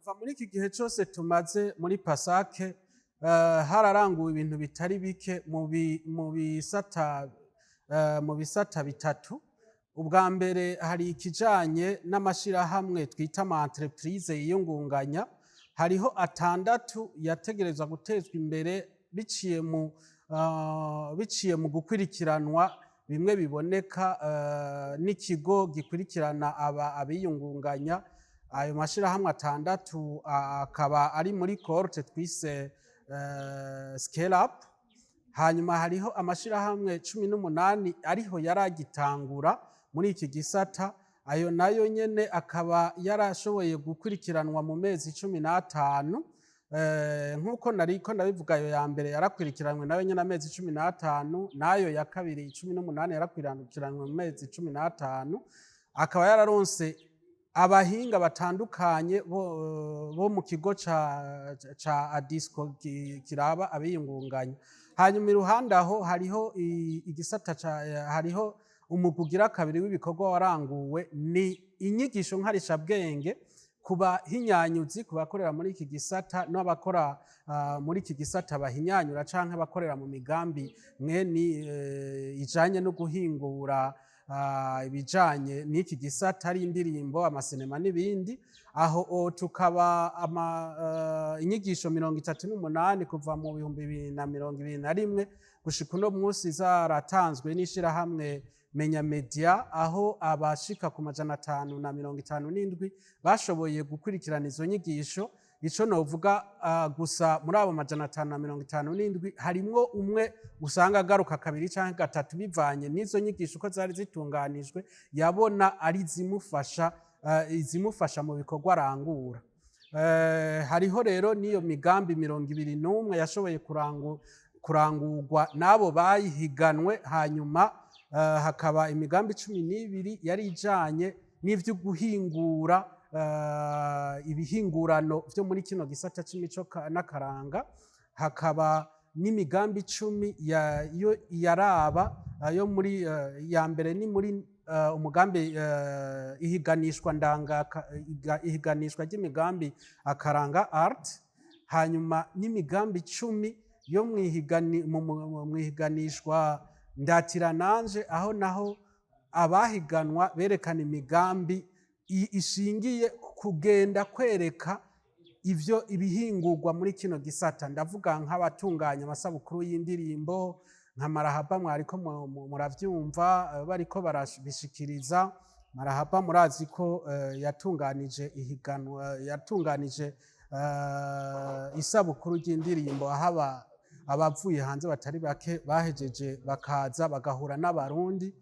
Kuva muri iki gihe cyose tumaze muri PASAC, hararanguwe ibintu bitari bike mu bisata bitatu. Ubwa mbere, hari ikijanye n'amashirahamwe twita ama entreprise yiyungunganya. Hariho atandatu yategerezwa gutezwa imbere biciye mu gukurikiranwa bimwe biboneka n'ikigo gikurikirana aba abiyungunganya. Ayo mashirahamwe atandatu akaba ari muri cohorte twise scale up. Hanyuma hariho amashirahamwe 18 ariho yaragitangura muri iki gisata. Ayo nayo nyene akaba yarashoboye gukurikiranwa mu mezi 15. Nk'uko nariko ndabivuga, ayo ya mbere yarakurikiranwe nayo nyene amezi 15, n'ayo ya kabiri 18 yarakurikiranwe mu mezi 15, akaba yararonse abahinga batandukanye bo mu kigo ca ADISCO kiraba abiyungunganya. Hanyuma iruhande aho hariho igisata ca hariho umugwi ugira kabiri w'ibikorwa waranguwe, ni inyigisho nkarishabwenge ku bahinyanyuzi, ku bakorera muri iki gisata n'abakora muri iki gisata bahinyanyura canke abakorera mu migambi mwene ijanye no guhingura ibijanye n'iki gisata, ari indirimbo, amasinema n'ibindi. Aho tukaba inyigisho 38 kuva mu 2021 gushika uno munsi zaratanzwe n'ishirahamwe Menya Media, aho abashika ku 557 bashoboye gukurikirana izo nyigisho. Ico novuga gusa, muri abo 557 harimwo umwe usanga agaruka kabiri canke gatatu, bivanye n'izo nyigisho uko zari zitunganijwe, yabona ari izimufasha mu bikorwa arangura. Hariho rero n'iyo migambi 21 yashoboye kurangurwa n'abo bayihiganwe. Hanyuma hakaba imigambi 12 yari ijanye n'ivyo guhingura ibihingurano vyo muri kino gisata c'imico n'akaranga. Hakaba n'imigambi 10 yo yaraba yo muri ya mbere ni muri umugambi ihiganishwa ndanga ihiganishwa ry'imigambi Akaranga Art. Hanyuma n'imigambi 10 yo mwihiganishwa Ndatirananje, aho naho abahiganwa berekana imigambi ishingiye kugenda kwereka ivyo ibihingurwa muri kino gisata. Ndavuga nk'abatunganya amasabukuru y'indirimbo nka Marahaba, mwariko muravyumva bariko barabishikiriza. Marahaba murazi ko yatunganije ihiganwa, yatunganije isabukuru ry'indirimbo, aho abavuye hanze batari bake bahejeje bakaza bagahura n'Abarundi.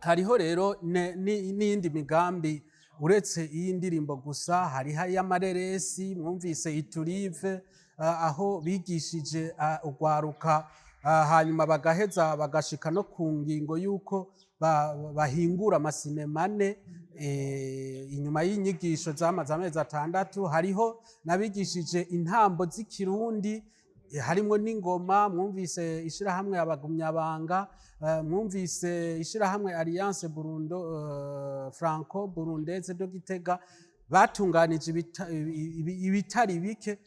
Hariho rero n'iyindi migambi uretse iy'indirimbo gusa. Hariho ay'amareresi, mwumvise Iturive, aho bigishije urwaruka, hanyuma bagaheza bagashika no ku ngingo y'uko bahingura amasinema ane inyuma y'inyigisho zamaze amezi 6. Hariho n'abigishije intambo z'Ikirundi, harimwo n'ingoma. Mwumvise ishirahamwe Abagumyabanga, mwumvise ishirahamwe Alliance Burundo Franco Burundaise de Gitega batunganije ibitari bike.